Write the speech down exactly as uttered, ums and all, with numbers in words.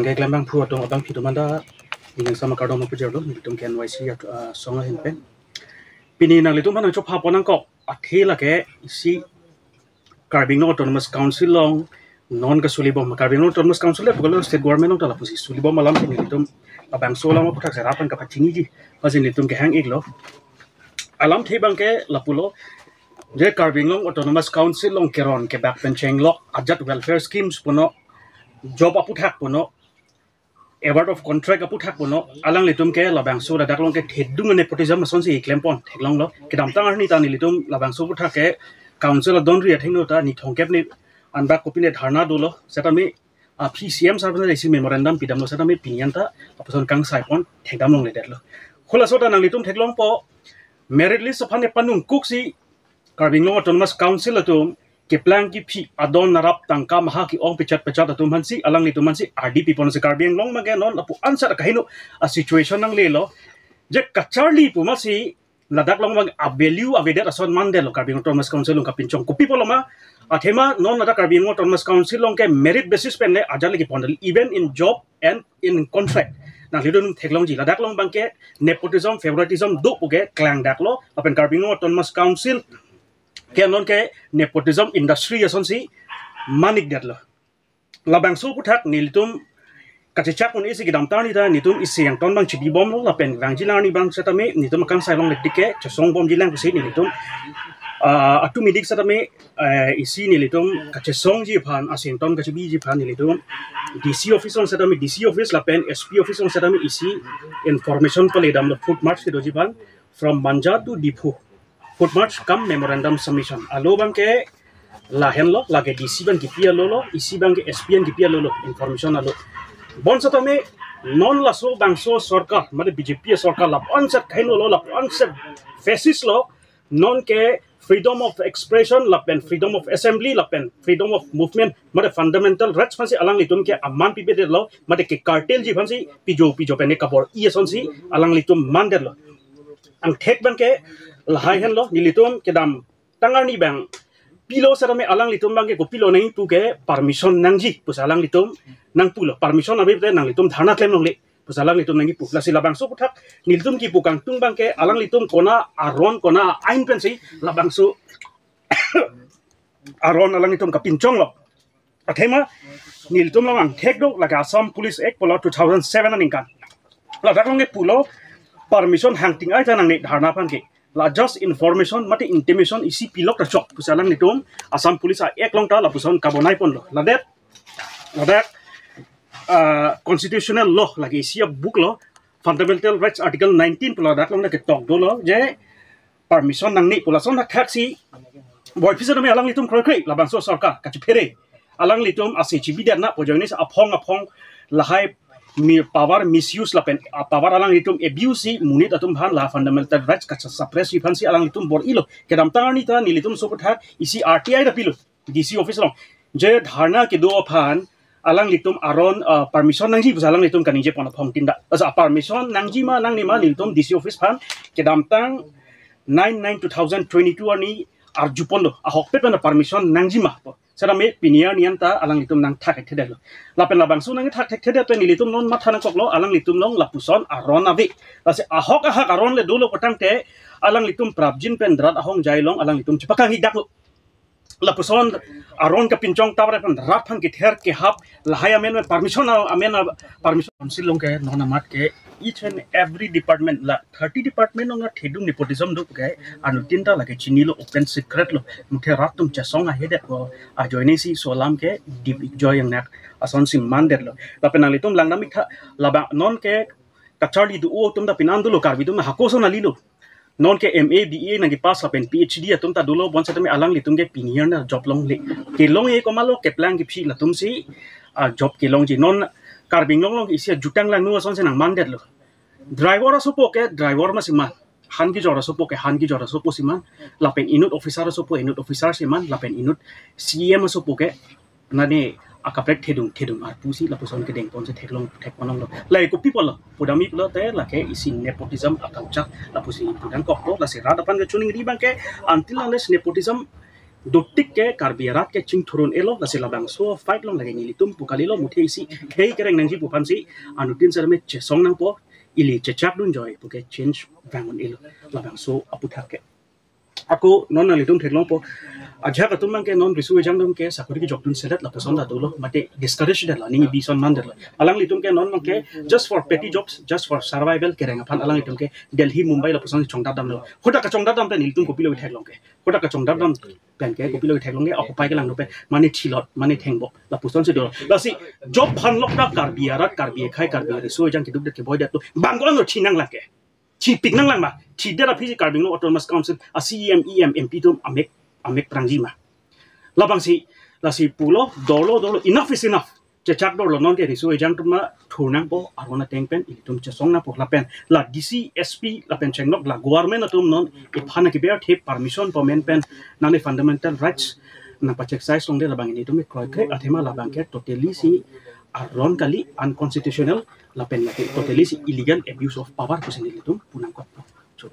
Keklem abangphu atum abangpi atum anta, ning sama kardom pajirlo, nelitum ke N Y C at, ah, song ahin pen. Pini nanglitum aphan nangchopha pon nangkok athe lake isi Karbi Anglong Autonomous Council along non kasulibom, Karbi Anglong Autonomous Council le pukalo state government along ta lapusi sulibom alam si nelitum labangso alam aphuthak si rat aphan kapachiniji, apotsi nelitum kehang iklo. Alamthe abangke lapulo, je Karbi Anglong Autonomous Council along keron kebak pen chenglok ajat welfare schemes puno, job aphuthak puno, award of contract aphuthak puno, alanglitum ke labangso ladak along ke thedung nepotism asonsi klem pon theklonglo. Kedamtang arni ta nelitum labangso aphuthak ke council adonri athengno ta ni thomkep ni anbak kopine dharna dolo, setame aphi C M sir aphan isi memorandum pidamlo, setame pini anta lapuson kangsai pon thekdam longledetlo. Halaso ta nanglitum theklongpo, merit list aphan ne panungkuksi Karbi Anglong Autonomous Council atum keplang kephi adon narap tangka maha ke-ong pechat pechat atum aphansi, alanglitum aphansi ardi pipon si Karbi Anglong abangke non lapu ansat kaheno a situation nanglelo. Je kacharli pu masi ladak along abang a value avedet ason mandetlo Karbi Anglong Autonomous Council along kapinchong. Kopi apotlo ma, athema non ladak Karbi Anglong Autonomous Council along ke merit basis pen le ajat le kepon, even in job and in contract. Nanglitum theklongji, ladak along abangke nepotism, favoritism do puke klangdaklo, lapen Karbi Anglong Autonomous Council ke non ke nepotism industry asonsi man-ikdetlo. Labangso aphuthak nelitum kachechak un-esi kedamtang arni ta nelitum isi angton abang chibibomlo, lapen vangjilang arni abang setame nelitum kangsai longledet ke chesongbomjilang pusi nelitum, ah, atum idik setame, eh, isi nelitum kachesongji aphan, isi angton kachibiji aphan nelitum D C office along setame, D C office lapen S P office along setame isi information paledamlo, foot march kedoji aphan from Manja to Diphu. Foot march cum memorandum submission. Alo abangke lahenlo, lake D C abang kipi alolo, isi abangke S P abang kipi alolo, information alo. Bonsetame non laso bangso sorkar, mane B J P sorkar lapu ansat kahenolo, lapu ansat fascist lo, non ke freedom of expression lapen freedom of assembly lapen freedom of movement, mane fundamental rights aphansi alanglitum ke aman pibedetlo, mane ke cartel ji aphansi pijo pijo pen ne kabor-i asonsi alanglitum mandetlo. Angthek abangke lahai henlo, nelitum kedamtang arni abang pilo setame alanglitum abangke kopilo nangji puke permission nangji pusi alanglitum nangpulo, permission ave pute nanglitum dharna klem longle pusi alanglitum nangkipu. Lasi labangso aphuthak nelitum kipu kangtung abangke alanglitum kona aron kona ain pensi labangso aron alanglitum kapinchonglo. Athema nelitum along angthek do, lake Assam Police Act pulo two thousand seven aningkan. Ladak along ke pulo permission hangting ai ta nangne dharna aphan ke. La just information mate intimation isi pilok ta chok pusi alanglitum Assam Police Act along ta lapuson kabonai ponlo. Ladak, ladak, ah, constitutional law, lake isi a-book lo, Fundamental Rights Article nineteen pulo, ladak along ta ketok dolo je permission nangne pu lason thakthak si boy phisa tame alanglitum kroikre labangso sorkar kachiphere. Alanglitum ase chibidet na pu ajoine si aphong aphong lahai mi power misuse lapen, ah, power alanglitum abuse si monit atum aphan la fundamental rights kacha-suppress ji aphansi alanglitum bor-ilo. Kedamtang arni ta nelitum so aphuthak isi R T I ta pilo D C office along. Je dharna kedo aphan alanglitum aron, ah, permission nangji pusi alanglitum kaningje pon aphong tinda. Asa permission nangji ma nangne ma nelitum D C office aphan kedamtang nine nine two thousand twenty-two arni arju ponlo, ahokpet pen permission nangji ma pu. Setame pini arni anta alanglitum nangthak thekthedetlo. Lapen labangso nangthak thekthedet pen nelitum non matha nangkoklo, alanglitum along lapuson aron ave. Lasi ahok ahak aron le dolo putangte alanglitum prapjin pen rat ahongjai along alanglitum chepakanghi daklo. Lapuson aron kapinchong tabre pen rat aphan kether kehap lahai amen permission a-, amen a-, permission. Council along ke non amat ke each and every department la thirty department along thedung nepotism do ke, anuttin ta lake chinilo, open secret lo. Muthe rat atum chesong ahedet ko ajoine si so alam ke dip ik joi yang nak asonsi mandetlo. Lapen nanglitum langdam ik tha, labang non ke kacharli do atum ta pinan dolo, Karbi atum hako ason alilo. Non ke M A, B A nangkepass lapen P H D atum ta dolo, bonsetame alanglitum ke pini arni job longle. Kelong-e komatlo, keplang kephi latum si, ah, job kelongji. Non Karbi Anglong along isi ajutang langno asonsi nangmandetlo. Driver asopo ke driver masi man, han kejor asopo ke han kejor asopo si man, lapen inut officer asopo inut officer si man, lapen inut C E M asopo ke nane akaprek thedung thedung arpu si lapuson kedeng ponsi theklong thek ponlonglo. Lahai kopi pulo, pudamji pulote lake isi nepotism a-culture lapusi pudam kokpo. Lasi rat aphan kachiningri abangke until unless nepotism dotik ke Karbi arat ke chingthur un-elo, lasi labangso fight along lake nelitum pu kalilo, muthe isi khei kereng nangji pu aphansi anuttin sir me chesong nangpo, ili chechak dunjoi puke change vang un-elo labangso aputhak ke. Ako non nanglitum theklongpo, ajahak atum abangke non riso ejang atum ke sakori kejok dunselet lapuson ta dolo, mate discourage det la, ning bison man det la. Alanglitum ke non abangke just for petty jobs, just for survival kereng aphan alanglitum ke Delhi, Mumbai lapuson chongdat damlo. Hadak kachongdat dam pen ilitum kopilo theklong ke? Hadak kachongdat dam pen ke kopilo theklong ke? Occupy kelang pen mane thilot, mane thengbok lapusonsi dolo. Lasi job aphan lok ta Karbi arat, Karbi akhei, Karbi riso ejang keduk det keboi det atum bang ko-an lo thi nanglang ke? Thipik nanglang ma? Thidet aphi Karbi Anglong Autonomous Council a C E M, E M, M P atum amek, amek prangji ma? Labangsi, lasi pulo, dolo, dolo, enough is enough. Chechak dolo, non ke riso ejang atum ma thur nangpo, aron ateng pen ilitum chesong nangpo lapen la D C, S P lapen chenglok la government atum non iphan akiber the permission po men pen nangli fundamental rights nangpa-exercise longde, labang ilitum kroikre athema labang ke totally si aron kali, unconstitutional lapen lake totally si illegal abuse of power pusi nelitum pu nangkokpo. So,